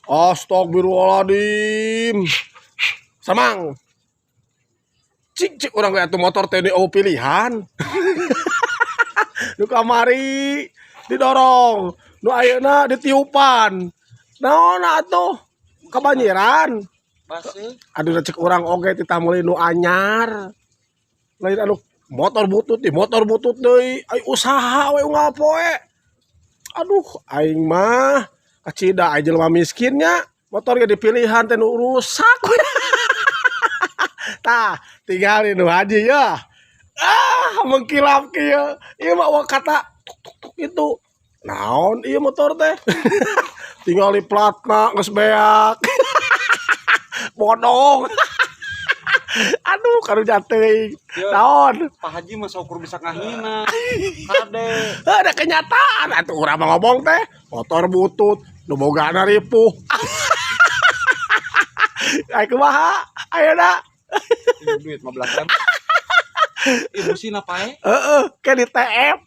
Astagfirullahaladzim. Samang. Cik cik urang ge atuh motor teh oh pilihan. Nu kamari didorong, nu ayeuna ditiupan. Naon atuh? Kebanjiran. Baseuh. Aduh, cek urang oge titah meuli nu anyar. Lain anu motor butut di motor butut deui, ai usaha we unggal poe. Aduh, aing mah kacida ai jelema miskinnya, motor ge dipilihan teh nu rusak. Tah, tinggal nu haji ya. Ah, mengkilap kieu. Ieu mah euweuh kata tuk tuk tuk itu. Naon ieu motor teh? Tinggal di platna geus beak. Bodong. Aduh, karunya teuing. Ya. Naon? Pak Haji mah saukur bisa ngahina. Kade. Ada kenyataan atuh urang mah ngomong teh, motor butut, nu bogana ripuh. Ai kumaha? Ayeuna. Ini duit 15 ribu. Ibu sih pae. Heeh, ke di TF.